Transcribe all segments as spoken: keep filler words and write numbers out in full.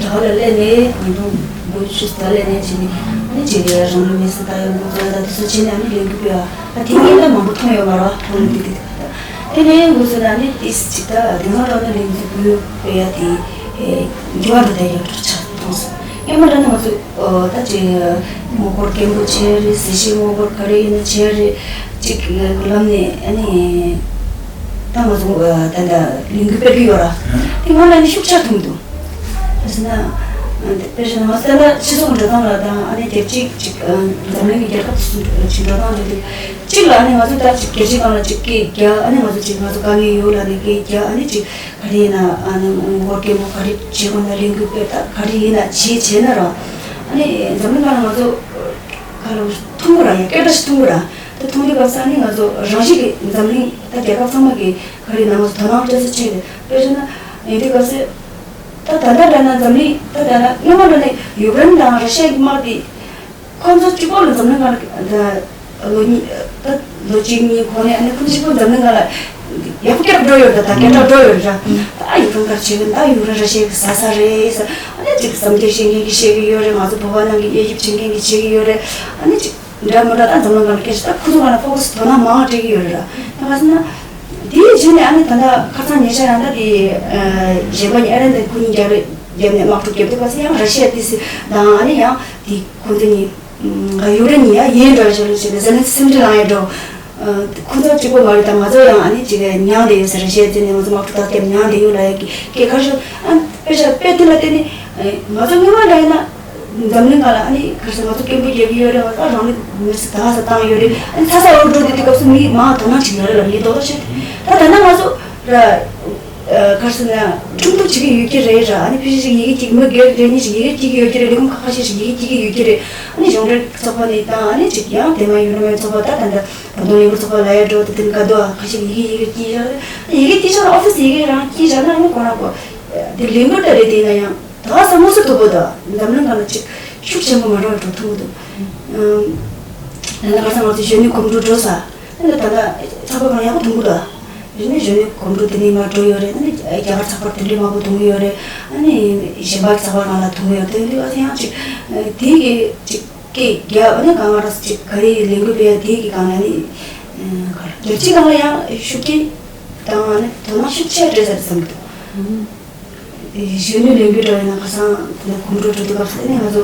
ད་ལ་སླེབས་ནས་ཉིས་སྟོང་དགུ་བཅུ་ད་ལ་སླེབས་ནས་བྱས་ནས་ཨ་ནི་ཅིག་རང་ལུས་མེར་སྲེག་བཏང་ཡག་འགོ་བཙུགས་ཡག་དང་དེ་ཚོ་བྱས་ནས་ཨ་ནི་ལས་འགུལ་སྤེལ་བ་ད་དེ་ངས་ད་མང་པོ་མཐོང་ཡོད་མ་རེད་བ། ཁོང་ལ་དེ་དེ་དེ་དེ་ནས་འགོ་བཙུགས་ནས་ཨ་ནི་ཏིས་ཅིག་ད་དེ་སྔ་རང་ལ་ལས་འགུལ་སྤེལ་ཡག་དེ་འགྱུར་བ་འགྲོ་བསྡད་ཡག་འདྲ་ཆགས་མཐོང་སོང་། སྔོན་མ་འདྲ་ན་ང་ཚོ་ད་ཅིག་ངོ་རྒོལ་སྐད་འབོད་བྱས་རེད། ཟས་བཅད་ངོ་རྒོལ་ག་རེ་ཡིན་ན་བྱས་རེད། ཅིག་ལམ་ནས་ཨ་ནི་ད་ང་ཚོ་ད་ལྟ་ལས་འགུལ་སྤེལ་གྱི་ཡོད་ར། དེ་སྔོན་ལ་ནི་ཤུགས་ཆེར་མཐོང་གི་འདུག་དཔེར་ན། དཔེར་ན་ང་ཚོ་ད་ལྟ་སྤྱི་ཚོགས་འགྲོ་སྟངས་ལ་དང་ཨ་ནི་རྒྱལ་སྤྱི་ཅིག་འཛམ་གླིང་གི་རྒྱལ་ཁབ་སུ་ཅིག་འགྲོ་སྟངས་རེད་འདུག་གཅིག་ལ་ཨ་ནི་ང་ཚོ་ད་ཅིག་རྒྱལ་སྤྱིའི་སྒང་ལ་ཅིག་སྐད་རྒྱག་ཨ་ནི་ང་ཚོ་ཅིག་ང་ཚོ་དཀའ་ངལ་ཡོད་ལ་ནི་སྐད་རྒྱག་ཨ་ནི་ཅིག་ག་རེ་ཡིན་ན་ཨ་ནི་ངོ་རྒོལ་སྐད་འབོད་ག་རེ་བྱེད་དགོས་ན་ལས་འགུལ་སྤེལ་ད་ག་རེ་ཡིན་ན་བྱེད་བྱེད་ན་ར། ཨ་ནི་འཛམ་གླིང་སྒང་ལ་ང་ཚོ་ག་ལ་མཐོང་གི་ར་ཡ་སྐད་འདྲ་ཞིག་མཐོང་གི་ར། ད་མཐོང་དུས་སྐབས་སུ་ཨ་ནི་ང་ཚོ་རང་བཞིན་གྱི་འཛམ་གླིང་ད་རྒྱལ་ཁབ་ཚང་མ་གི་ག་རེ་ཡིན་ན་ང་ཚོ་དོ་སྣང་སྤྲད་ས་ཆེ་གི་དཔེར་བྱས་ན་ཡིན་དུས་སྐབས་སུ། ད་ད་ལྟ་འདྲ་ན་འཛམ་གླིང་ད་ད་ལྟ་སྔོན་མ་འདྲ་ནས་ཡུཀ་རེན་དང་ར་ཤི་ཡ་གི་དམག་དེ་ཁོང་ཚོ་གཅིག་པོ་ལ་འཛམ་གླིང་སྒང་ལ་ད་ལོ་གཉིས་ད་ལོ་གཅིག་གཉིས་གོང་ནས་ཨ་ནི་ཁོང་གཅིག་པོ་འཛམ་གླིང་སྒང་ལ་ཡག་པོ་སྐྱོབ་འགྲོ་ཡོད་རེད། ད་སྐད་གྲགས་འགྲོ་ཡོད་རེད། ད་ཡུཀ་རེན་ག་རེ་བྱེད་གི་ད་ཡུཀ་རེན་ར་ཤི་ཡ་གི་ཟ་ས་རེད་ཟེར་ཨ་ནི་གཅིག་བསམ་འཆར་བཤད་མཁན་གྱིས་བཤད་གི་ཡོད་རེད། ང་ཚོ་བོད་པ་ནང་གི་དབྱེ་ཞིབ་བྱེད་མཁན་གྱིས་བྱེད་གི་ཡོད་རེད། ཨ་ནི་གཅིག་འདྲ་མི་འདྲ་ད་འཛམ་གླིང་སྒང་ལ་སྐད་ཆ་ད་ཁོ་ཚོ་སྒང་ལ་ཕོ་ཁ་སི་དོ་སྣང་མང་བ་སྤྲད་ཀྱི་ཡོད་རེད་ར། ད་ག་ཟེར་ན། དེའི་རྗེས་ནས་ཨ་ནི་ད་ལྟ་ཁ་སང་ཉེ་ཆར་ཡང་ད་དེ་གཞན་པ་ཉིད་ཨ་རན་དེ་ཁོ་གཉིས་རྒྱག་རེད་རྒྱབ་ནས་དམག་འཁྲུག་བརྒྱབ་དུས་སྐབས་སུ་ཡང་ར་ཤི་ཡ་ཏི་སི་དང་ཨ་ནི་ཡང་དེ་ཁོ་ཚོ་གཉིས་ཡུ་རེ་ནི་ཡ་ཡིན་འགྲོ་ཞེས་ལ་བྱས་ནས་ཟ་ནས་སེམས་ཁྲལ་ལངས་ཡ་འགྲོ། ཁོ་ཚོ་གཅིག་པོ་མ་རེད་ད་ང་ཚོ་ཡང་ཨ་ནི་ཅིག་མྱངས་བསྡད་ཡོད་ཟེར་ར་ཤི་ཡ་ཏི་སི་ནས་ང་ཚོ་དམག་འཁྲུག་ད་བརྒྱབ་མྱངས་བསྡད་ཡོད་ལ་ཡ་གི་སྐད་ཁ་ཤོ་ཨ་དཔེ་ཆ་དཔེ་དེ་ལ་བརྟེན་ནས་ང་ཚོ་སྔོན་མ་ལ་ཡིན་ན། འཛམ་གླིང་སྒང་ལ་ཨ་ནི་ག་རེ་ཟེར་ང་ཚོ་སྐད་འབོད་རྒྱག་གི་ཡོད་རེད། ང་ཚོ་རང་ལུས་མེར་སྲེག་ད་ག་ས་བཏང་ཡོད་རེད། ཨ་ནི་ཚ་ཚ་འུར་འུར་དེ་དུས་སྐབས་སུ་མི་མང་དོ་སྣང་བྱེད་ཀྱི་ཡོད་རེད་ལ་ངས་རྡོག་རྡོག་བཤད་དེ་ད་ད་ལྟ་ང་ཚོ་ར་ག་རེ་ཟེར་ན་ཁྲིམས་གཏུག་བྱེད་ཀྱི་ཡོད་ཀྱི་རེད་ར། ཨ་ནི་ཕལ་ཆེར་ཡི་གེ་གཅིག་མི་སྒེར་རེ་གཉིས་ཤིག་ཡི་གེ་སྐྱེལ་གྱི་ཡོད་ཀྱི་རེད། ལས་ཁུངས་ཁག་ཁ་ཤས་ཤིག་ཡི་གེ་སྐྱེལ་གྱི་ཡོད་ཀྱི་རེད། ཨ་ནི་གཞུང་འབྲེལ་ཚོགས་པ་ནས་དང་ཨ་ནི་གཅིག་ཡང་དེ་མ་ཡིན་རུ་མའི་ཚོགས་པ་ད་ད་ལྟ་བར་དུ་ལས་འགུལ་ཚོགས་པ་ལ་ཡ་འགྲོ་དེ་དེ་ནི་ག་དུ་ཨ་ཁ་ཤས་ཡི་གེ་ཡི་གེ་སྐྱེལ་བཞག་རེད། ཡི་གེ་སྐྱེལ་བཞག་ན་ཨོ་ཕི་སི་ཡི་གེ་རང་སྐྱེལ་བཞག་ན་ཨ་ནི་ཁོ་རང་གོ་དེ་ལས་འགུལ་ད་རེད་དེ་ཡིན་ན་ཡང་། ད་ག་ས་དངོས་སུ་ཐུག་པོ་ད་འཛམ་གླིང་སྒང་ལ་ཅིག་ཤུགས་ཆེན་པོ་མ་འགྲོ་བར་འགྲོ་ཐུབ་ཀྱི་འདུག་ད་ལྟ་ཁ་སང་ང་ཚོ་གཞོན་ནུ་གོམ་བགྲོད་འགྲོ་ས་ཨ་ནི་ད་ལྟ་ཚགས་པར་གང་ཡག་པོ་མཐོང་གི་འདུག་རེད་ནི་གཞོན་ནུ་གོམ་བགྲོད་དེ་ནས་མར་འགྲོ་ཡོད་རེད། ཨ་ནི་རྒྱ་གར་ཚགས་པར་དེ་འདྲའི་མང་པོ་མཐོང་གི་ཡོད་རེད། ཨ་ནི་གཞན་པ་ཚགས་པར་གང་ལ་མཐོང་གི་ཡོད་རེད། དེ་འདི་བ་ཚོ་ཡང་ཅིག་དེ་གི་ཅིག་སྐད་རྒྱབ་ཨ་ནི་གང་ལ་ཅིག་ག་རེ་ལས་འགུལ་སྤེལ་ཡ་དེ་གི་སྒང་ལ་ཨ་ནི་ག་རེ་རྒྱལ་སྤྱིའི་སྒང་ལ་ཡང་ཤུགས་རྐྱེན་དང་ཨ་ནི་དོ་སྣང་ཤུགས་ཆེ་སྤྲད་ས་རེད་བསམ་གི་འདུག་གཞོན་ནུ་ལས་འགུལ་འགྲོ་ཡིན་ན་ཁ་སང་དེ་ནས་གོམ་བགྲོད་འགྲོ་དུས་སྐབས་སུ་དེ་ནས་ང་ཚོ་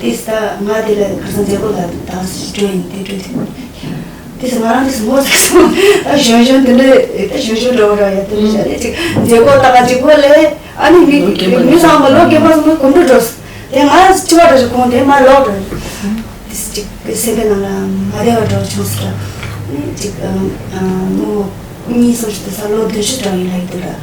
དེ་ས་ང་དེ་ལ་ཁ་སང་མཛད་སྒོ་ལ་དྭགས་སུ་འགྲོ་ཡིན་དེ་འགྲོ་དུས་དེ་ས་ང་རང་དེ་ས་ངོ་ཚ་སོང་། ད་གཞོན་གཞོན་དེ་འདྲ་ད་གཞོན་གཞོན་འགྲོ་ར་ཡ་དེ་འདྲ་བྱས་ནས་ཅིག་མཛད་སྒོ་ད་ག་ཅིག་པོ་ལས་ཨ་ནི་མི་མི་ཚང་མ་ལོ་རྒན་པ་ཚང་མ་གོམ་བགྲོད་འགྲོ་སོང་། དེ་ང་ཅི་བ་འདྲ་ཞིག་ཁོང་དེ་མ་ལོག་འགྲོ་དེ་ས་ཅིག་སེམས་པའི་ནང་ལ་མ་བདེ་བ་འགྲོ་བྱུང་སོང་། ཅིག་ཨ་ཨ་ངོ་གཉིས་སོང་ཞིག་དེ་ས་ལོ་བདུན་ཅུ་འདྲ་ཡིན་ལ་ཡིན་འདུག་ར།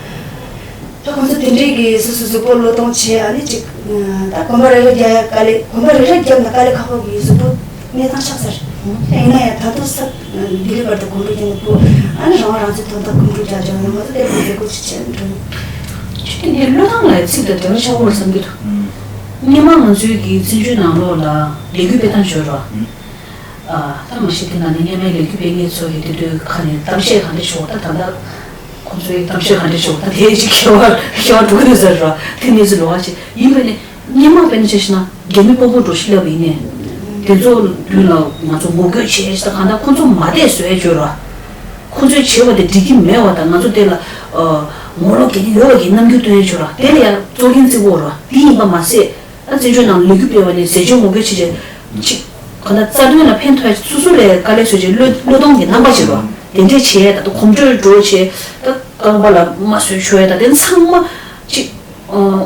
ད་ཁོང་ཚོ་དེ་འདྲའི་གི་སོ་སོ་གཟུགས་པོ་བློས་གཏོང་བྱས་ཨ་ནི་ཅིག་ད་གོམ་པ་རེ་རེ་རྒྱག་ཡ་དཀའ་ལས་གོམ་པ་རེ་རེ་བརྒྱབ་ན་དཀའ་ལས་ཁག་པོ་གི་གཟུགས་པོ་གནས་སྟངས་ཆགས་ཚར། ཡིན་ན་ཡང་ད་དུང་ས་ལྡི་ལི་བར་དུ་གོམ་བགྲོད་རྒྱག་ནས་པོ་ཨ་ནི་རང་རང་ཚོའི་དོན་དག་གོམ་བགྲོད་རྒྱག་ཆོག་ཡང་ང་ཚོ་དེ་ལ་མཛད་སྒོ་ཅིག་བྱས་འགྲོ་ཡིན། ཆུ་དེ་ནས་བློས་བཏང་ལ་ཚིག་དང་འབྲེལ་བ་ཆགས་པོར་བསམ་གྱི་འདུག་སྔོན་མ་ང་ཚོའི་གི་བཙན་བྱོལ་ནང་ལོགས་ལ་ལས་འགུལ་སྤེལ་སྟངས་བྱོས་རོགས། ད་མ་གཞི་དེ་ནང་ནས་སྔོན་མའི་ལས་འགུལ་སྤེལ་མཁན་ཚོ་གི་དེ་དུས་ཁ་ནས་གཏམ་བཤད་གང་འདྲ་བྱུང་བ་ད་ད་ལྟ་ཁོང་ཚོའི་གཏམ་བཤད་གང་འདྲ་བྱུང་བ་ད་དེ་ཅིག་ཁྱད་པར་ཁྱད་པར་འགྲོ་གི་འདུག་ཟེར་རོགས་དེ་གནས་ཚུལ་ལོགས་ཀ་ཅིག་ཡིན་པས་ནས་སྔོན་མ་དཔེར་ན་ཆ་བཞག་ན་རྒྱ་མི་དཔོན་པོ་འགྲོ་ཤི་ལབ་པ་ཡིན་ནས་དེ་ཚོ་མདུན་ལ་ང་ཚོ་ངོ་རྒོལ་བྱས་ཤི་ད་གང་ལྟར་ཁོང་ཚོ་མ་བསྡད་བཟོ་ཡས་བྱོས་རོགས། ཁོ་ཚོས་བྱས་པ་དེ་འགྲིག་གི་མེད་པ་དང་ང་ཚོ་དེ་ལ་ངོ་ལོག་རྒྱག་གི་ཡོད་པ་གི་རྣམ་འགྱུར་སྟོན་ཡས་བྱོས་ར། དེ་ལ་ཡང་གཙོ་འགན་བརྩི་དགོས་ར། དེ་ཡིན་པ་མ་ཟད་ད་བཙན་བྱོལ་ནང་ལས་འགུལ་སྤེལ་བ་ནས་ཟས་སྤྱོད་ངོ་རྒོལ་བྱེད་བྱས་ཅིག་ག་ད་རྩ་དོན་ལ་ཕན་ཐོགས་སོ་སོ་ལས་དཀའ་ལས་བཟོས་བྱས་བློས་བློས་གཏོང་གི་རྣམ་པ་བྱེད་ར། དེ་འདྲས་བྱས་ད་དུང་གོམ་བགྲོད་འགྲོ་བྱས་ད་རྐང་པ་ལ་རྨ་བཟོས་བྱོས་ད་དེ་ཚང་མ་ཅིག་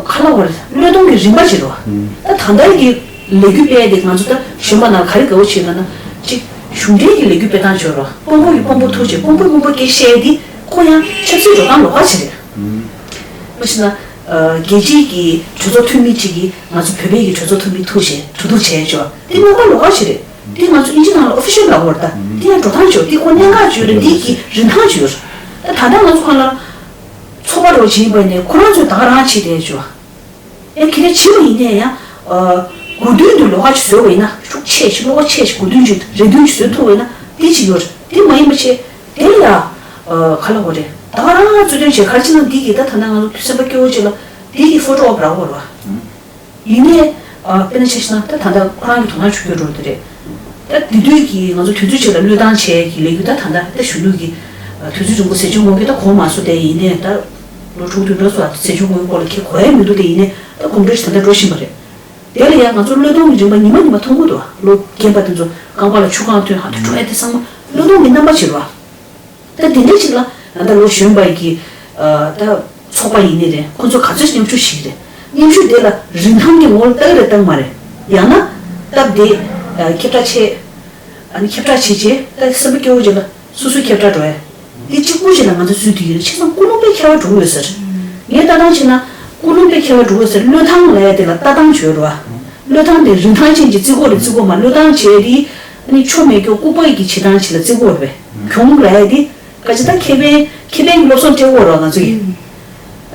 ཁ་ལག་བར་བློས་གཏོང་གི་རིམ་པ་ཅིག་རེད་བ། ད་ད་ལྟ་གི་ལས་འགུལ་སྤེལ་ཡ་དེ་ང་ཚོ་ད་གཞོན་པ་ནང་ག་རེ་དགའ་བོ་བྱེད་ལབ་ན་ཅིག་གཞུང་འབྲེལ་གྱི་ལས་འགུལ་སྤེལ་སྟངས་ཅིག་རེད་བ། དཔོན་པོ་ཡིས་དཔོན་པོ་ཐུག་བྱས་དཔོན་པོས་དཔོན་པོ་སྐད་བཤད་ཡ་དེ་ཁོ་ཡང་ཆབ་སྲིད་འགྲོ་སྟངས་ལོགས་ཀ་ཅིག་རེད། མ་གཞི་ན་རྒྱལ་སྤྱིའི་གི་གྲོས་ཚོགས་འཐུས་མི་ཅིག་གིས་ང་ཚོ་བོད་པའི་གི་གྲོས་ཚོགས་འཐུས་མི་ཐུག་བྱས་གྲོས་བསྡུར་བྱས་ཡ་ཅིག་རེད་བ། དེ་ལོགས་ཀ་ལོགས་ཀ་ཅིག་རེད། དེ་ང་ཚོ་ཨིན་ཇི་ནང་ལ་ཨོ་ཕི་ཤལ་ལབ་དགོས་རེད་ད། དེ་ཡང་འགྲོ་སྟངས་ཅིག་ཡོད་དེ་ཁོ་གནད་འགག་ཅིག་ཡོད་རེད། དེ་གི་རིན་ཐང་ཅིག་ཡོད་རེད། ད་ད་ལྟ་ང་ཚོ་གང་ལ། ཚོགས་པ་རོགས་བྱེད་པ་ནས་ཁོ་རང་ཚོས་ད་ག་རང་བྱེད་བསྡད་ཆོག་ཡང་གལ་ཏེ་བྱེད་པ་ཡིན་ནའི་ཡང་། སྒོ་མདུན་དུ་ལོགས་ཀ་ཅིག་བཟོས་པ་ཡིན་ན་ཤུགས་ཆེ་ཞིག་བློ་ཁ་ཆེ་ཞིག་སྒོ་མདུན་ཅིག་རེ་འདུན་ཅིག་བཟོས་ཐུབ་པ་ཡིན་ན་དེ་ཅིག་ཡོད་རེད། དེ་མ་ཡིན་པ་བྱས་དེ་ལ་ཡང་། ག་ལ་བ་རེད་ད་ག་རང་རྩོད་དོན་བྱེད་ག་རེ་བྱེད་ན་འདི་གི་ད་ད་ནང་ང་ཚོ་ཐུགས་སེམས་པ་སྐྱོ་བོ་ཅིག་ལ་འདི་གི་ཕོ་ཊོ་ཨོབ་རག་དགོས་རེད་བ། ཡིན་ནའི་ཨ་དཔེར་ན་ཆ་བཞག་ན་ད་ད་ལྟ་ཁོ་རང་གི་དོ་སྣང་བྱུང་རྒྱུ་འགྲོ་དེ་རེད། ད་དེ་དུས་ཀྱི་ང་ཚོ་དུས་ཚོད་ཅིག་ལ་བློས་བཏང་བྱས་ཀྱི་ལས་འགུལ་ད་ད་ལྟ་ད་གཞོན་ནུ་གི་ཨ་དུས་ཚོད་རིང་པོ་ཟས་བཅད་ངོ་རྒོལ་ད་གོ་མ་སོང་། དེ་ཡིན་ནའི་ད་ལོ་དྲུག་བདུན་འགྲོ་སོང་། ཟས་བཅད་ངོ་རྒོལ་སྐོར་ལ་ཁྱེད་གོ་ཡ་མི་འདུག། དེ་ཡིན་ནའི་ད་གོམ་བགྲོད་ཅིག་ད་ལྟ་འགྲོ་བཞིན་པ་རེད། དེ་ལ་ཡང་ང་ཚོ་བློས་གཏོང་གི་རིམ་པ་ཉི་མ་ཉི་མ་མཐོང་གི་འདུག། ལོ་རྒན་པ་དེ་ཚོ་རྐང་པ་ལ་ཆུ་རྐང་ཐོན། ཧ་ཐུ་ཁྲོ་ཨེ་དེ་ཚང་མ་བློས་གཏོང་གི་རྣམ་པ་ཅིག་རེད་བ། ད་དེ་འདྲའི་ཅིག་ལ་ད་ལྟ་ལོ་གཞོན་པ་གི་ཨ་ད་ཚོགས་པ་ཡིན་ནི་རེད། ཁོ་ཚོ་ག་ཚོད་མཉམ་ཞུགས་བྱེད་ཀྱི་རེད། མཉམ་ཞུགས་དེ་ལ་རིན་ཐང་གི་ངོ་བོ་ལྟ་གི་རེད་བཏང་མ་རེད། ཡང་ན་སྟབས་བདེ་ཨ་ཁྱབ་བསྒྲགས་བྱེད། ཨ་ནི་ཁྱབ་བསྒྲགས་བྱེད་རྗེས་ད་སེམས་པ་སྐྱོ་བོ་ཅིག་ལ་སོ་སོའི་ཁྱབ་བསྒྲགས་འགྲོ་ཡ། འདི་གཅིག་པུ་ཅིག་ལ་ང་ཚོ་ཚུད་དུས་ཡིན་ན་བྱས་ཙང་ཀུན་སློང་དཔེ་ཁྱད་པར་འགྲོ་གི་ཡོད་ཟེར། ངས་ལྟ་སྟངས་བྱས་ན་ཀུན་སློང་དཔེ་ཁྱད་པར་འགྲོ་གི་ཡོད་ཟེར། བློས་བཏང་ལབ་ཡ་དེ་ལ་ལྟ་སྟངས་བྱོས་རོགས། བློས་བཏང་དེ་རིན་ཐང་ཅན་གྱི་བརྩི་བཀུར་རེད། བརྩི་བཀུར་མ་བློས་བཏང་བྱས་དེ་ནི་ཆོ་མེད་སྐྱོ་ལྐུགས་པ་ཡི་གི་བྱེད་སྟངས་ཅིག་ལ་བརྩི་བཀུར་རེད། གྱོང་ལབ་ཡ་དེ་ག་ཅི་ད་ཁེ་ཕན་ཁེ་ཕན་གྱི་སློབ་གསོ་སྤྲད་དགོས་རོགས་ང་ཚོ་ཡིན།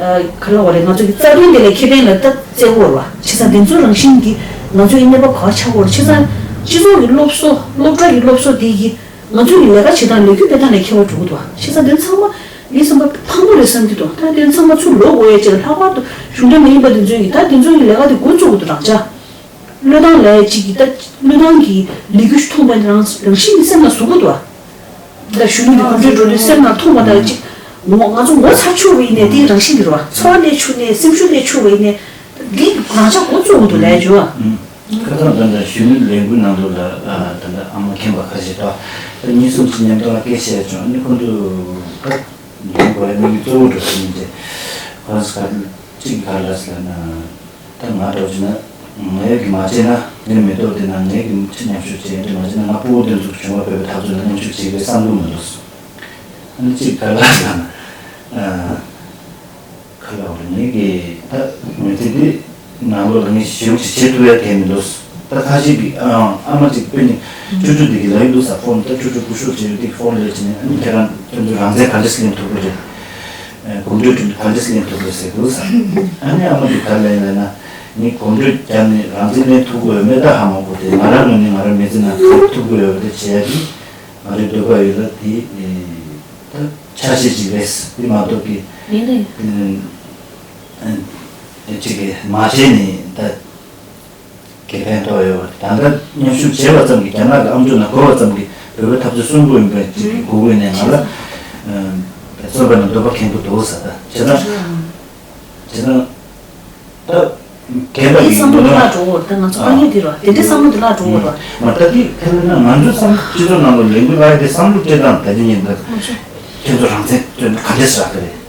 ཨ་ག་ལ་བ་རེད། ང་ཚོ་གི་རྩ་དོན་དེ་ལ་ཁེ་ཕན་ལ་ད་བརྩི་དགོས་རོགས། བྱས་ཙང་དེ་ཚོ་རང་བཞིན་གྱི་ང་ཚོའི་གནས་བབ་ག་བ་ཆགས་དགོས་རེད། བྱས་ཙང་སྤྱི་ཚོགས་ཀྱི་སློབ་གསོ་སློབ་གྲྭ་གི་སློབ་གསོ་དེ་གི་ང་ཚོ་གི་ལས་ཀ་བྱེད་སྟངས་ལས་འགུལ་སྤེལ་སྟངས་ལ་ཁྱད་པར་འགྲོ་གི་འདུག་བ། བྱས་ཙང་དེ་ཚང་མ་ངའི་བསམ་པར་ཕངས་པོ་རེད་བསམ་གྱི་འདུག། ད་དེ་ཚང་མ་ཚུར་ལོག་དགོས་ཡ་ཅིག་ལ། ལྷག་པར་དུ་གཞུང་འབྲེལ་མ་ཡིན་པ་དེ་ཚོའི་གི་ད་དེ་ཚོ་གི་ལས་ཀ་དེ་འགོ་བཙུགས་དགོས་འདུག་རང་ཅག། བློས་བཏང་ལས་ཅིག་གི་ད་བློས་བཏང་གི་ལས་འགུལ་ཞིག་ཐུག་པ་ནི་རང་རང་བཞིན་གྱི་སེམས་ལ་ཟུག་གི་འདུག་བ། ད་གཞོན་ནུ་དེ་གོམ་བགྲོད་འགྲོ་དུས་སེམས་ལ་ཐུག་པ་ད་ཅིག་ངོ་ང་ཚོ་ངོ་ཚ་ཆུག་པ་ཡིན་ནའི་དེ་རང་བཞིན་གྱི་རེད་བ། ཚོར་བ་སླེབས་ཆུག་ནའི་སེམས་ཤུགས་སླེབས་ཆུག་པ་ཡིན་ནའི་འདི་རང་ཅག་འགོ་བཙུགས་དགོས་འདུག་ལས་བྱུང་བ། ཁ་སང་ད་ལྟ་གཞོན་ནུ་ལས་འགུལ་ནང་ལོགས་ལ་ད་ལྟ་ཨ་མ་མཁྱེན་པ་ཁ་ཤས་དང་ད་གཉིས་གསུམ་ཅིག་མཉམ་དུ་ལ་སྐད་བཤད་བྱུང་། ཨ་ནི་ཁོང་ཚོ་ད་ཡོང་དགོས་ཡ་དམིགས་ཡུལ་གཙོ་བོ་འགྲོ་གི་ཡིན་ཏེ། ཁོ་རང་ཚོ་ག་གཅིག་ག་ལ་ཟེར་ན་ད་ང་འདྲ་བོ་བྱས་ན་ངས་གི་མ་བྱས་ན་ངས་མེ་ཏོག་དེ་ན་ངས་གི་ཅི་མཉམ་ཞུགས་བྱས་འདྲ་མ་བྱས་ན་ང་སྤུ་གུ་དེ་ཚོ་བྱུང་བ་བོད་པའི་འཐབ་རྩོད་ལ་མཉམ་ཞུགས་བྱེད་པའི་བསམ་བློ་མི་འདུག་སོང་། ཨ་ནི་གཅིག་ག་ལ་ཟེར་ན། ཁ་ལ་བ་ངེད་ཀྱི་ད་མི་ཚེ་འདི་ནང་ལོགས་ལ་ངས་ཞེ་པོ་ཅིག་བྱེད་ཐུབ་ཡ་གང་མི་འདུག། ད་ཁ་ཤས་ཀྱིས་ཨ་ཨ་མ་ཅིག་དཔེ་ནི་ཆུ་ཆུ་འདི་གི་ལ་ཡི་འདུག་ས་ཕོན་ད་ཆུ་ཆུ་སྐུ་ཤུགས་བྱེད་ཡོད་འདི་ཕོན་ལས་བྱས་ནས་ཨ་ནི་ཁྱེད་རང་ཁྱོད་ཚོ་རང་བཙན་ག་འདྲས་ལེན་ཐུབ་ཀྱི་རེད། གོམ་བགྲོད་ག་འདྲས་ལེན་ཐུབ་ཀྱི་རེད་ཟེར་འདུག་ས། ཨ་ནི་ཨ་མ་གིས་ག་རེ་ལབ་ཡིན་ལབ་ན་ངས་གོམ་བགྲོད་བརྒྱབ་ནས་རང་བཙན་ལེན་ཐུབ་ཀྱི་ཡོད་མེད་ད་ཧ་མ་གོ། དེ་ང་རང་ངོས་ནས་ང་རང་མི་ཚེ་ནང་ག་རེ་ཐུབ་ཀྱི་ཡོད་པ་དེ་བྱེད་ཡ་གི་ང་རའི་འདོད་པ་ཡོད་ལ་དེ་ད་ཆ་ཤས་ཅིག་རེད། དེ་མ་གཏོགས་ཀྱི་ཡིན་ད་ཡིན། ཅིག་གིས་མ་བྱས་ནས་ད་དགེ་ཕན་ཐོགས་ཡོད་པ་ད་ལྟ་མཉམ་ཞུགས་བྱས་པ་ཙམ་གྱིས་རྒྱ་ནག་གི་ཨམ་ཅོག་ནང་གོ་བ་ཙམ་གྱིས་བོད་པའི་འཐབ་རྩོད་གསོན་པོ་ཡིན་པའི་ཅིག་གི་གུ་གུ་ནས་ང་ལ་གསོན་པ་ནི་འདོད་པ་ཁེངས་པོ་འདུག་ས། ད་བྱས་ཙང་བྱས་ཙང་། ད་རྒན་པ་དེའི་ཡིན་བསམ་བློ་ནོ་དེ་ལ་འགྲོ་བར་ད་ང་ཚོ་དཀའ་ངལ་དེ་ར་དེ་འདྲའི་བསམ་བློ་དེ་ལ་འགྲོ་བར་ར། མ་ད་དེ་ཁ་ལ་ན་ང་ཚོ་བསམ་སྤྱི་ཚོགས་ནང་ལ་ལས་འགུལ་ལ་དེ་བསམ་བློ་སྤྲད་སྟངས་ད་ཅི་ཉིན་ད་ཁྱེད་ཚོ་རང་བཙན་བརྩོན་ན་ག་འདྲས་ཟ་གི་རེད།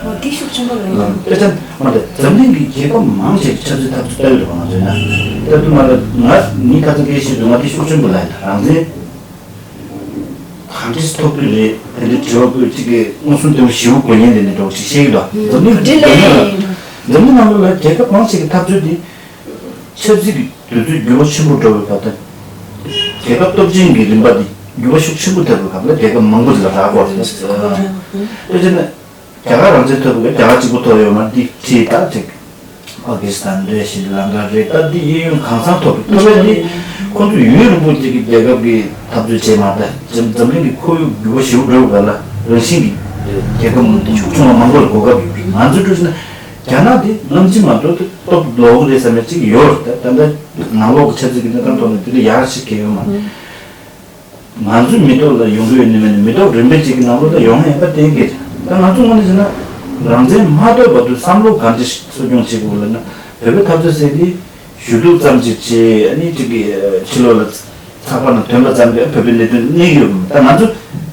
འོ་དེ་ཤུགས་ཆེན་པོ་རེད། དཔེ་ཆ་མ་ད་འཛམ་གླིང་གི་རྒྱལ་ཁབ་མང་ཆེ་གི་ཆབ་སྲིད་འཐབ་རྩོད་ལྟ་གི་རེད་བ། ང་ཚོས་ན་ད་དུ་མ་ད་ང་ནི་ཁ་ཚ་སྐད་བཤད་དུས་ང་དེ་ཤུགས་ཆེན་པོ་ལ་ཡིན་ད་རང་བཙན། གང་འདྲས་ཐོབ་ཀྱི་རེད། དེ་འདྲའི་དྲི་བ་བཀོད་ཅིག་གིས་མངོན་སུམ་དེ་མོ་ཞེ་པོ་དགོས་ངེས་དེ་འདྲ་འདྲ་བོ་ཞིག་བཤད་ཀྱི་འདུག་འཛམ་གླིང་འདི་ལས་འཛམ་གླིང་ནང་ལོགས་ལ་རྒྱལ་ཁབ་མང་ཆེ་གི་འཐབ་རྩོད་འདི་ཆབ་སྲིད་ཀྱི་དུས་ཚོད་འགྱུར་བ་ཆེན་པོ་འགྲོ་བའི་བར་དུ་རྒྱལ་ཁབ་སྟོབས་ཆེན་གྱི་རིམ་པ་འདི་འགྱུར་བ་ཤུགས་ཆེན་པོ་ཐེབས་པའི་སྐབས་ལ་རྒྱལ་ཁབ་མང་པོ་ཅིག་ལ་རག་གོ་རེད། དཔེར་བྱས་ན། རྒྱ་གར་རང་བཙན་ཐོབ་པའི་རྒྱ་གར་གཅིག་པུ་ཐོབ་ཡོད་མ་རེད། འདི་ཁྲིད་ད་ཅིག་པ་ཀི་སི་ཐན་རེད། ཤྲི་ལང་ཀ་རེད། ད་འདི་གཡས་གཡོན་གང་ཚང་ཐོབ་ཐོབ་པའི་འདི་ཁོ་ཚོ་ཡུན་རིང་པོ་ཅིག་གི་རྒྱལ་ཁབ་ཀྱི་འཐབ་རྩོད་བྱས་མ་ད་འཛམ་འཛམ་གླིང་གི་ཁོར་ཡུག་འགྱུར་བ་ཞེ་པོ་འགྲོ་བ་ལ་རང་བཞིན་གྱི་རྒྱལ་ཁབ་མང་པོ་ཤུགས་ཆུང་བ་མང་པོ་ལ་གོ་སྐབས་ཡོད་རེད། ང་ཚོ་འགྲོ་ཕྱིན་ན་རྒྱ་ནག་འདི་སྔ་ཕྱི་མ་གཏོགས་སྟོབས་ལོག་གི་རེད་བསམ་ཡ་ཅིག་ཡོད་རེད། ད་ད་ལྟ་ནང་ལོགས་ཀྱི་ཆབ་སྲིད་ཀྱི་གནས་སྟངས་ཐོག་ནས་དེ་འདྲ་ཡག་ཞིག་གང་ཡོད་མ་རེད། ང་ཚོའི་མི་ཐོག་ལ་ཡོང་གི་ཡོད་ནི་མེད་ནི་མི་ཐོག་རིམ་པས་གཅིག་གི་ནང་ལོགས་ལ་ཡོང་ཡིན་པ་གཏན་འཁེལ། ད་ང་ཚོ་དངོས་གནས་བྱས་ན་རང་བཙན་མ་ཐོབ་བར་དུ་བསམ་བློ་ག་འདྲ་ཞིག་གསོ་སྐྱོང་བྱེད་དགོས་ལབ་ན་བོད་པའི་འཐབ་རྩོད་ཟེར་དེ་ཞུ་གཏུག་ཙམ་ཅིག་བྱས་ཨ་ནི་གཅིག་གི་ཕྱི་ལོགས་ལ་ཚགས་པར་ནང་ཐོན་པ་ཙམ་གྱིས་བོད་པའི་གནད་དོན་གནས་ཀྱི་ཡོད་མ་རེད། ད་ང་ཚོ་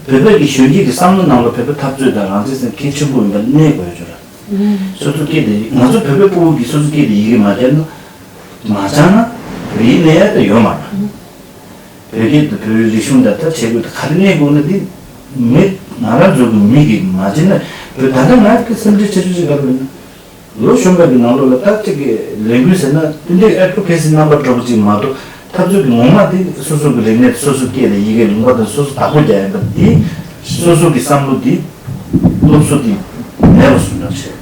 བོད་པའི་གི་གཞོན་སྐྱེས་ཀྱི་བསམ་བློ་ནང་ལ་བོད་པའི་འཐབ་རྩོད་དང་རང་བཙན་ཟེར་གལ་ཆེན་པོ་ཡིན་པ་གནས་དགོས་ཡོད་ཅོག་ར། སོ་སོ་སྐད་དེ་ང་ཚོ་བོད་པའི་ཕྲུ་གུ་གིས་སོ་སོ་སྐད་དེ་ཡི་གེ་མ་སྦྱར་ན་མ་སྦྱར་ན་བོད་ཡིག་གནས་ཡ་ད་ཡོད་མ་རེད། བོད་སྐད་དང་བོད་རིག་གཞུང་དང་ད་བྱེད་དགོས་ད་ག་རེ་གནས་དགོས་ན་འདི་མི་ང་རང་ཚོ་གི་མི་གིས་མ་བྱས་ན་བོད་ད་ལྟ་ང་གི་སེམས་ཁྲལ་ཆེ་ཤོས་ཅིག་ག་རེ་ཡིན་ན་ལོ་གཞོན་པ་གི་ནང་ལོགས་ལ་ད་ཅིག་གི་ལས་འགུལ་ཟེར་ན་དེ་འདྲའི་ཨེ་ཌི་བོ་ཀེ་སི་རྣམ་པ་འདྲ་པོ་ཅིག་མ་གཏོགས་འཐབ་རྩོད་ཀྱི་ངོ་མ་དེ་སོ་སོ་གི་རིག་གནས་སོ་སོ་སྐད་ལ་ཡི་གེ་ལུང་པ་དང་སོ་སོ་བདག་པོ་རྒྱག་ཡ་ད་དེ་སོ་སོ་གི་བསམ་བློ་དེ་སློབ་གསོ་དེ་མེད་པ་བཟོ་འདྲ་བྱས། བྱས་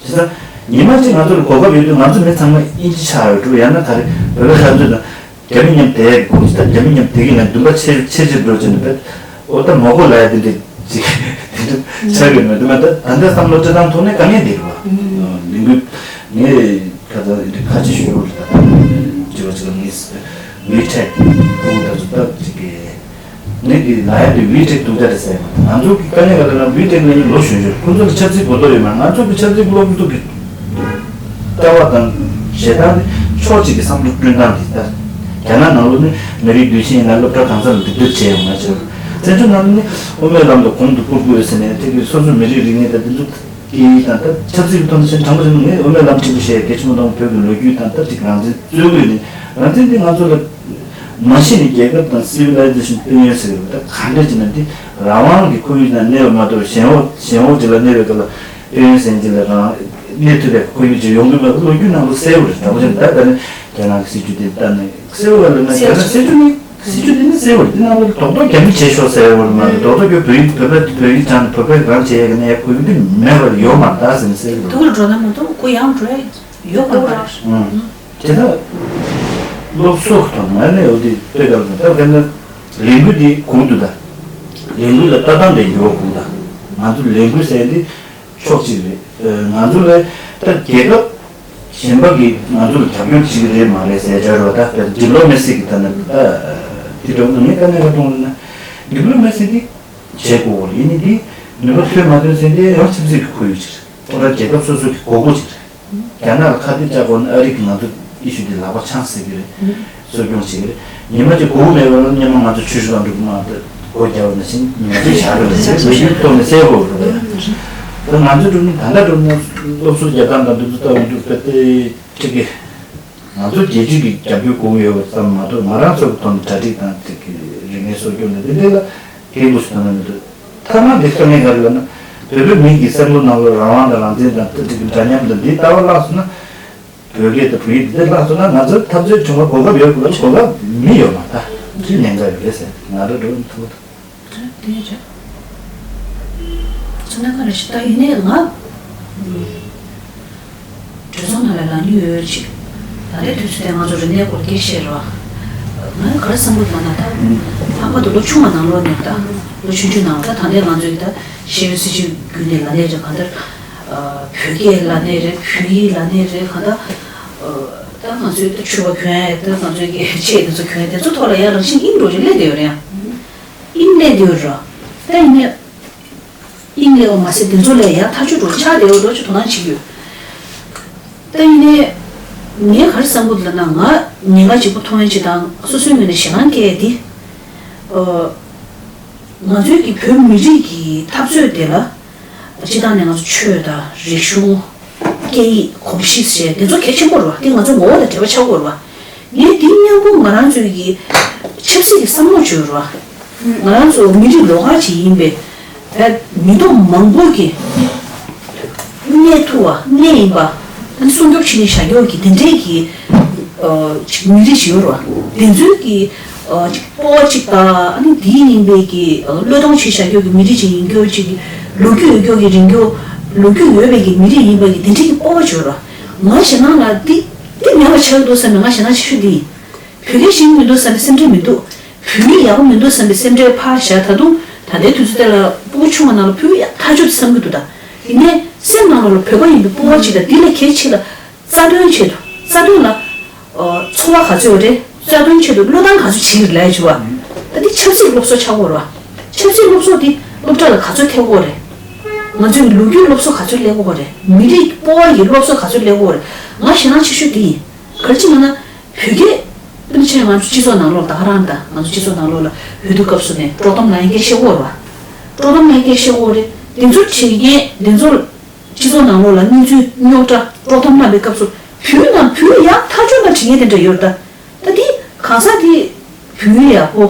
ཙང་ཉི་མ་གཅིག་ང་ཚོ་ལ་གོ་སྐབས་ཡོད་དུས་ང་ཚོ་མི་ཚང་མ་དབྱིན་ཇི་ཆགས་ཡོད་འགྲོ། ཡང་ན་ག་རེ་བོད་པའི་ཁ་ཚོད་དང་རྒྱ་མི་མཉམ་བསྡད་ཡག་གི་གོ་ཅི་ད་རྒྱ་མི་མཉམ་བསྡད་ཀྱི་ན་འདུན་པ་ཆེ་ཆེ་ཆེ་འགྲོ་ཅེ་ན་བེད་འོ་ད་མོ་གོ་ལ་ཡ་དེ་འདྲ་ཅིག་དེ་འདྲ་ཆགས་ཡོད་མེད་དུ་མ་ད་ད་ལྟ་བསམ་བློ་སྤྲད་སྟངས་ཐོག་ནས་དཀའ་ངལ་འདི་རེད་བ། ལས་འགུལ་ངས་ ད་ལྟ་འདི་ཁ་ཆེ་ཞུ་ཡོད་རེད། ད་ལྟ་ཅི་བ་ཅི་ལ་ངས་ཝི་ཊེག་ཁུངས་ད་ཚོ་སྟབས་ཅིག་གི་ངས་འདི་ལ་ཡ་འདི་ཝི་ཊེག་སྡུག་ཅག་རེད་ཟེར་ཡོད། ང་ཚོ་གི་དཀའ་ངལ་ག་ལ་ན་ཝི་ཊེག་ལ་ཡིན་ལོ་གཞོན་གཞོན་ཁོང་ཚོ་ལ་ཆབ་སྲིད་གོ་རྟོགས་ཡོད་མ་རེད། ང་ཚོ་གི་ཆབ་སྲིད་སློབ་ཕྲུག་གི་ལྟ་བ་དང་ཞེ་སྡང་དེ་ཕྱོགས་གཅིག་གི་བསམ་བློ་བསྐྲུན་སྟངས་དེ་ལྟར། རྒྱ་ནག་ནང་ལོགས་ནི་མི་རིགས་འདུས་ཆེན་ཡིན་ན་སློབ་གྲྭ་གང་ས་ལ་འདེགས་སྐྱོར་བྱས་ཡོང་ང་ཅིག་བཙན་བྱོལ་ནང་ནི་དབུ་མའི་ལམ་དུ་གོང་དུ་བཀུར་དགོས་ཟེར་ནས་དེ་གི་སོ་སོ་མི་རིགས་རིག་གནས་དང་དེ་ཚོ་སྐད་ཡིག་དང་ད་ཆབ་སྲིད་ཀྱི་ཐོག་ནས་བཤད་དྲང་པོ་བྱས་ན་ངས་དབུ་མའི་ལམ་ཁྲིད་པོ་བཤད་གལ་ཆེན་པོ་དང་བོད་ཀྱི་ལོ་རྒྱུས་དང་ད་ཅིག་རང་བཙན་རྩོད་དགོས་ནས་རང་བཙན་འདི་ང་ཚོ་ལ་མ་གཞི་ནས་རྒྱལ་ཁབ་དང་སི་ཝི་ལའི་ཛེ་ཤན་དཔལ་ཡོན་ཟེར་བ་ད་ག་འདྲ་ཅིག་ན་འདི་རང་དབང་གི་ཁོར་ཡུག་ནང་གནས་པ་མ་གཏོགས་གཞན་འོག་གཞན་འོག་ཅིག་ལ་གནས་པའི་སྐབས་ལ་དཔལ་ཡོན་ཟེར་མཁན་ཅིག་ལ་རང་གནས་ཐུབ་པའི་ཁོར་ཡུག་ཅིག་ཡོང་གི་མེད་པ་ལོ་རྒྱུས་ནང་ལ་གསལ་བོ་རེད། དྲང་པོ་བཤད་ན་ད་ད་ནི་རྒྱ་ནག་གི་སྲིད་ཇུས་དེ་ལྟར་ནས་གསལ་བོ་ལ་ན་རྒྱ་ནག་སྲིད་ཇུས་ནི་སྲིད་ཇུས་དེ་ནི་གསལ་བོ་རེད། དེ་ནང་ལ་རྡོག་རྡོག་རྒྱ་མི་བྱེད་ཤོག་ཟེར་བ་མ་རེད། རྡོག་རྡོག་གི་བོད་ཡིག་བོད་པ་བོད་ཡིག་སྦྱངས་ནས་བོད་པའི་རང་བྱེད་ཡག་གི་ནས་ཁོར་ཡུག་དེ་མེད་པར་ཡོད་མ་རེད་ཟེར་ནས་གསལ་བོ་རེད། དུག་ལ་འགྲོ་ན་མ་གཏོགས་ཁོ་ཡང་འགྲོ་ཡ་ཡོད་ཁོ་ར་རེད། ཨང་། དེ་ལྟར་སློབ་གསོ་དང་ང་ནས་འོ་དེ་ལྟོས་དཀར་དང་ལྟ་མཁན་ན་ལས་འགུལ་འདི་གོང་དུ་དང་ལས་འགུལ་ལ་ལྟ་སྟངས་དེ་འགྱུར་བ་གོང་དང་ང་ཚོ་ལས་འགུལ་ཟེར་འདི་ཕྱོགས་གཅིག་རེད། ང་ཚོ་ལ་ད་རྒྱལ་ཁབ་གཞན་པ་གིས་ང་ཚོ་ལ་རྒྱབ་སྐྱོར་བྱེད་ཀྱི་རེད་མ་རེད་ཟེར་བྱ་རོགས་ད་ལྟ་ཌི་པི་ལོ་མེ་སི་གི་ཐ་ན་ད་དེ་འགྲོ་ངས་དཀའ་ངལ་ག་གཏོང་རེད་ན་ཌི་པི་ལོ་མེ་སི་འདི་བྱེད་དགོས་རེད། ཡིན་ནི་འདི་ནུས་པ་ཐོན་མ་ཐོན་ཟེར་འདི་ཡང་ཆབ་སྲིད་ཀྱི་ཁོར་ཡུག་ཅིག་རེད། ཁོ་རང་རྒྱལ་ཁབ་སོ་སོ་གི་དགོས་མཁོ་ཅིག་རེད། རྒྱ་ནག་ལ་ཁ་གཏད་བཅག་དགོས་ན་ཨ་རི་གིས་ང་ཚོ་ཨི་ཤུ་དེ་ལག་པ་འཆང་སྲིད་ཀྱི་རེད། གསོ་སྐྱོང་བྱེད་ཀྱི་རེད། ཉི་མ་གཅིག་གོ་མེད་པ་ལ་སྔོན་མ་ང་ཚོ་ཆུ་ཤུར་ལ་འགྲོ་གི་མ་རེད། སྒོ་རྒྱག་པ་ནང་བཞིན་ཉི་མ་གཅིག་བཞག་རོགས་བྱེད་ལོ་རྒྱུས་ཐོག་ནས་གསལ་པོ་རེད། ད་ང་ཚོ་འགྲོ་ནི་ད་ལྟ་འགྲོ་ན་སློབ་གསོ་རྒྱག་སྟངས་དང་འདི་ཚོ་ལྟ་བུ་འདུག་པ་དེ་ཁྲིད་ཀྱི་ང་ཚོ་རྒྱལ་སྤྱི་གི་རྒྱབ་སྐྱོར་དགོས་ཀྱི་ཡོད་པ་ཙམ་མ་གཏོགས་ང་རང་ཚོ་གི་ཐོག་ནས་གྲ་སྒྲིག་དང་དེ་གི་རིག་གནས་གསོ་སྐྱོང་ནས་དེ་འདྲ་ལ་སྐད་འབོད་ཞིག་གཏོང་ན་མི་འདུག་ཐ་ན་འདི་དཀའ་ངལ་ག་རེ་ལབ་ན་བོད་པའི་མི་གི་བསམ་བློ་ནང་ལ་རང་དབང་དང་རང་བཙན་དང་ཐུབ་ཀྱི་འདྲ་མཉམ་དང་འདི་ལྟ་བ་བརླག་སོང་ན། བོད་སྐད་དང་བོད་ཡིག་འདི་བརླག་སོང་ན་ང་ཚོར་འཐབ་རྩོད་བྱུང་བ་གོ་སྐབས་ཡོད་དགོས་ལ་གོ་སྐབས་མི་ཡོད་མ་ད་ཅི་ཉེན་ཁ་ཡོད་རེད་ཟེར་ང་རང་འགྲོ་མི་ཐུབ། དེ་རེད། ཚོ་ན་ག་རེ་ཞིག་ད་ཡིན་ནའི་ང་གྲོས་ཚོགས་ནང་ལ་ལངས་རྒྱུ་ཡོད་ཅིག་ད་ལྟའི་དུས་ཚོད་དེ་ང་ཚོ་རིམས་ནད་སྐོར་སྐད་བཤད་རོགས། ང་ག་རེ་བསམ་གྱི་འདུག་ལབ་ན་ད་ལྷག་པར་དུ་ལོ་ཆུང་བ་ནང་ལོགས་ནས་ད་ལོ་ཆུང་ཆུང་ནང་ལ་ད་ད་ལྟའི་ང་ཚོའི་ད་ཤེས་ཡོན་སྲིད་བྱུས་བརྒྱུད་ནས་ལབ་ནའི་རེད། གང་ལྟར་བོད་སྐད་ལབ་ནའི་རེད། བོད་ཡིག་ལབ་ནའི་རེད། གང་ལྟར་ད་ང་ཚོའི་ད་ཕྱུ་པ་གྱོན་ཡ་ད་ང་ཚོའི་གི་ཆས་དེ་ཚོ་གྱོན་ཡ་དེ་ཚོ་ཐོག་ལ་ཡ་རང་བཞིན་དབྱིངས་འགྲོ་རེད་སླེབས་བསྡད་ཡོད་རེད། ཡང་དབྱིངས་སླེབས་བསྡད་ཡོད་རེད། ད་ཡིན་ནའི་དབྱིངས་སླེབས་པ་མ་ཟད་དེ་ཚོ་ལས་ཡ་ཐག་ཆོད་འགྲོ་ཆགས་བསྡད་ཡོད་འགྲོ་ཅིག་དོ་སྣང་བྱེད་ཀྱི་ཡོད། ད་ཡིན་ནའི་ངས་ག་རེ་བསམ་གྱི་འདུག་ལབ་ན་ང་ཉེན་ཁ་གཅིག་པུ་མཐོང་ཡ་གཅིག་དང་སོ་སོའི་ངོས་ནས་ཞེད་སྣང་སྐྱེ་ཡ་འདི། ང་ཚོའི་གི་བོད་མི་རིགས་ཀྱི་འཐབ་རྩོད་དེ་ལ་སྤྱི་བཏང་ནས་ང་ཚོ་ཆོས་དང་རིག་གཞུང་། སྐད་ཡིག་གོམས་གཤིས་ཟེར་དེ་ཚོ་གལ་ཆེན་པོ་རེད་བ། དེ་ང་ཚོ་ངོ་བོ་དང་འབྲེལ་བ་ཆགས་ཡོད་རེད་བ། ངས་དེ་མཉམ་པོ་ང་རང་ཚོའི་གི་ཆབ་སྲིད་ཀྱི་བསམ་བློ་བྱོས་རེད་བ། ང་རང་ཚོ་མི་རིགས་ལོགས་ཀ་ཅིག་ཡིན་པས་བས་མི་ཐོག་མང་པོ་གི་གནས་ཐུབ་པ་གནས་ཡིན་པ་ཨ་ནི་སྲུང་སྐྱོབ་བྱེད་ནས་བཞག་ཡོད་ཀྱི་དེ་འདྲའི་གི་ཅིག་མི་རིགས་ཤིག་ཡོད་རེད་བ། དེ་ཚོའི་གི་ཅིག་སྤོབས་པ་ཅིག་དང་ཨ་ནི་དེའི་ཡིན་པའི་གི་བློས་གཏོང་བྱེད་བཞག་ཡོད་ཀྱི་མི་རིགས་ཅིག་ཡིན་རྒྱུ་ཅིག་གི་ལོ་རྒྱུས་ཡོད་རྒྱུ་གི་རིང་རྒྱུ་ལོ་རྒྱུས་ཡོད་པའི་གི་མི་རིགས་ཡིན་པ་གི་དེ་འདྲའི་གི་སྤོབས་པ་ཅིག་ཡོད་རེད་བ། ང་ཞེད་སྣང་ལ་འདི་འདི་མེད་པ་ཆགས་ཀྱི་འདུག་བསམ་ནས་ང་ཞེད་སྣང་ཆེ་ཤོས་འདི་ཡིན། བོད་སྐད་ཤེས་ཀྱི་མི་འདུག་བསམ་པའི་སེམས་ཁྲལ་མི་འདུག་བོད་ཡིག་ཡག་པོ་མི་འདུག་བསམ་པའི་སེམས་ཁྲལ་ཕར་བཞག་ད་དུང་ད་ལྟའི་དུས་ཚོད་དེ་ལ་སྤུ་གུ་ཆུང་བ་ནང་ལ་བོད་ཡིག་ཐག་ཆོད་དུ་བསམ་གྱི་འདུག་ད་ཡིན་ནའི་སེམས་ནང་ལོགས་ལ་བོད་པ་ཡིན་པའི་སྤོབས་པ་ཅིག་དང་འདི་ལས་གལ་ཆེ་ལ་རྩ་དོན་ཆེད་དུ་རྩ་དོན་ལ་འཚོ་བ་ག་ཚོད་རེད། རྩ་དོན་ཆེད་དུ་བློས་བཏང་ག་ཚོད་བྱེད་ཀྱི་རེད་ལབ་ཡ་བྱུང་བ། ད་འདི་ཆབ་སྲིད་སློབ་གསོ་ཆགས་ཀྱི་ཡོད་རེད་བ། ཆབ་སྲིད་སློབ་གསོ་འདི་སློབ་གྲྭ་ལ་ག་ཚོད་ཐེབས་ཀྱི་ཡོད་རེད། ང་ཚོའི་ལོ་རྒྱུས་སློབ་གསོ་ག་ཚོད་སླེབས་ཀྱི་ཡོད་རེད། མི་རིགས་སྤོབས་པ་ཡི་སློབ་གསོ་ག་ཚོད་སླེབས་ཀྱི་ཡོད་རེད། ང་ཞེད་སྣང་ཆེ་ཤོས་འདི་ཡིན། ག་རེ་ཅིག་ལབ་ན། བོད་སྐད། དཔེར་ན་ཆ་ང་ཚོ་སྤྱི་ཚོགས་ནང་ལོགས་ད་ག་རང་ད་ང་ཚོ་སྤྱི་ཚོགས་ནང་ལོགས་ལ་འོས་བསྡུ་སྐབས་སུ་ནས་དཀྲོག་གཏམ་ལབ་ཡ་སྐད་བཤད་ཀྱི་ཡོད་རེད་བ། དཀྲོག་གཏམ་ལབ་ཡ་སྐད་བཤད་ཀྱི་ཡོད་རེད། དེ་ཚོ་བྱེད་མཁན་དེ་ཚོ་སྤྱི་ཚོགས་ནང་ལོགས་ལ་གནས་ཚུལ་རྙོག་དྲ་དཀྲོག་གཏམ་ལབ་པའི་སྐབས་སུ་བོད་ནང་བོད་ཡག་ཐག་ཆོད་ན་བྲིས་མཁན་དེ་འདྲ་ཡོད་རེད་ད། ད་དེ་གང་ཟག་དེ་བོད་ཡག་པོ།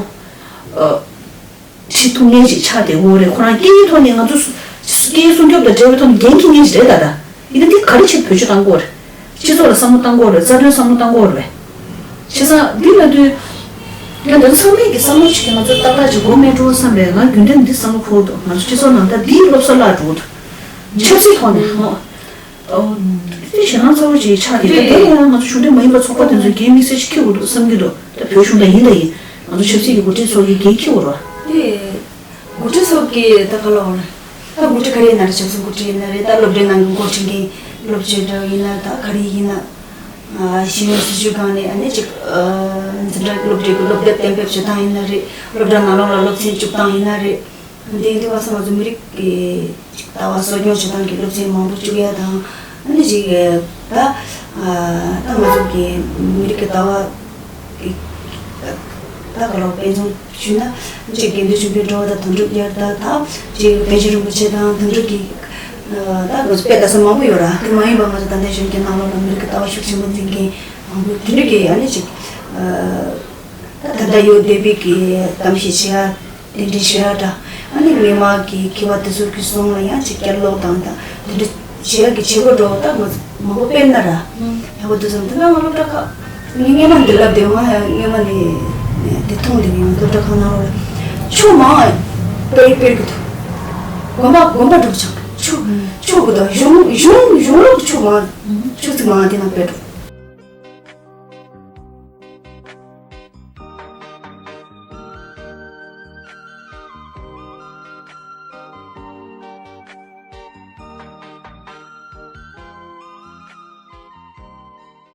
ཁྲིད་ཐུབ་མཁན་ཞིག་ཆགས་བསྡད་ཡོད་རེད། ཁོ་རང་སྐད་ཡིག་ཐོག་ནས་ང་ཚོ་སུ་སྐད་ཡིག་སྲུང་སྐྱོབ་དང་འབྲེལ་བའི་ཐོག་ནས་འགན་འཁྱེར་མཁན་ཞིག་རེད་ད། ད་ཡིན་ན་འདི་ག་རེ་བྱས་བེད་སྤྱོད་བཏང་དགོས་རེད། སྤྱི་ཚོགས་ལ་བསམ་བློ་བཏང་དགོས་རེད། རྩ་དོན་བསམ་བློ་བཏང་དགོས་རེད། བྱས་ཙང་འདི་ལབ་དུས་ང་འདི་ཚང་མས་ཀྱི་བསམ་བློ་ཞིག་གིས་ང་ཚོ་ཏག་ཏག་ཅིག་གོ་མེད་འགྲོ་བསམ་པས་ང་རྒྱུན་ལྡན་འདི་བསམ་བློ་འཁོར་འདུག་ང་ཚོ་སྤྱི་ཚོགས་ནང་ད་འདིའི་སློབ་གསོ་བརླག་འགྲོ་གི་འདུག་ཆབ་སྲིད་ཐོག་ནས་ཧོ། ཨོ། དེ་ཞེད་སྣང་ཚ་བོ་ཅིག་ཆགས་ཀྱི་འདུག་དེ་ཡང་ང་ཚོ་གཞུང་འབྲེལ་མ་ཡིན་པ་ཚོགས་པ་དེ་ཚོས་འགན་དམིགས་བསལ་ཞིག་འཁྱེར་དགོས་འདུག་བསམ་གྱི་འདུག་ད་བོད་གཞུང་དང་ཡིན་དང་ཡིན་ང་ཚོ་ཆབ་སྲིད་ཀྱི་འགོ་ཁྲིད་ཚོ་གིས་འགན་འཁྱེར་དགོས་རེད་བ། དེ་འགོ་ཁྲིད་ཚོ་གིས་ད་ག་ལ་བ་རེད། ད་འགོ་ཁྲིད་ག་རེ་ཡིན་ན་རེད། ཆབ་སྲིད་འགོ་ཁྲིད་ཡིན་ན་རེད། ད་སློབ་གྲྭའི་ནང་གི་འགོ་ཁྲིད་མཁན་སློབ་སྤྱི་འདྲ་བ་ཡིན་ན་ད་ག་རེ་ཡིན་ན། ཨ་ཤེས་ཡོན་སྲིད་བྱུས་སྒང་ནས་ཨ་ནི་ཅིག་ཨ་འཛིན་གྲྭ་སློབ་གྲྭའི་སློབ་དེབ་གཏན་འབེབས་བྱེད་སྟངས་ཡིན་ན་རེད། སློབ་གྲྭ་ནང་ལོགས་ལ་སློབ་ཚན་བཅུག་སྟངས་ཡིན་ན་རེད། འདི་ཡིན་དུས་ང་ཚོ་ང་ཚོ་མི་རིགས་ཀྱི་ཅིག་ལྟ་བ་གསོ་སྐྱོང་བྱེད་སྟངས་ཀྱི་སློབ་ཚན་མང་པོ་བཅུག་ཡ་དང་། ཨ་ནི་ཅིག་ད་ཨ་ད་ང་ཚོ་གི་མི་རིགས་ཀྱི་ལྟ་བ་ད་ག་ལ་དཔེ་མཚོན་ཞུས་ན། ཅིག་དགེ་འདུན་ཆོས་འཕེལ་སྒྲོལ་དང་དོན་གྲུབ་རྒྱལ་དར་དང་། ཅིག་པཎ་ཆེན་རིན་པོ་ཆེ་དང་དོན་གྲུབ་ཀྱི་ད་ང་ཚོ་དཔེ་ལྟ་ས་མང་པོ་ཡོད་ར། དེ་མ་ཡིན་པ་ང་ཚོ་ད་ལྟའི་གཞོན་སྐྱེས་ནང་ལོགས་ལ་མི་རིགས་ཀྱི་ལྟ་བ་ཤུགས་ཆེན་པོ་འཛིན་མཁན་མང་པོ་དེ་འདྲ་གི་ཨ་ནི་ཅིག་ད་ད་ལྟ་ཡོད་བསྡད་པའི་གི་གཏམ་བཤད་བྱེད་ཡ། དེ་འདྲའི་ཞུ་ཡ་འདྲ། ཨ་ནི་སྔོན་མ་གི་མཁས་པ་དེ་ཚོ་གི་གསུང་ལ་ཡང་ཅིག་བསྐྱར་ལོག་དང་ད་དེ་འདྲ་བྱེད་ཡ་གི་བྱེད་སྒོ་འགྲོ་ད་མ་མང་པོ་སྤེལ་ན་ར། ཡག་པོ་འདུག་བསམ། དེ་ན་ང་སློབ་གྲྭ་ཁག་ངས་སྔོན་མ་འདི་ལབ་དེ་ང་སྔོན་མ་ནས་དེ་མཐོང་དེ་ངས་སློབ་གྲྭ་ཁག་ནང་ལོགས་ལ་ཆུ་མང་སྤེལ་སྤེལ་གི་འདུག་དགོན་པ་དགོན་པ་འགྲོ་ཆགས་ཆུ་ཆུ་གི་འདུག་གཞུང་གཞུང་གཞུང་ལོག་གི་ཆུ་མང་ཆུ་ཚིག་མང་དེ་ནང་སྤེལ་འགྲོ།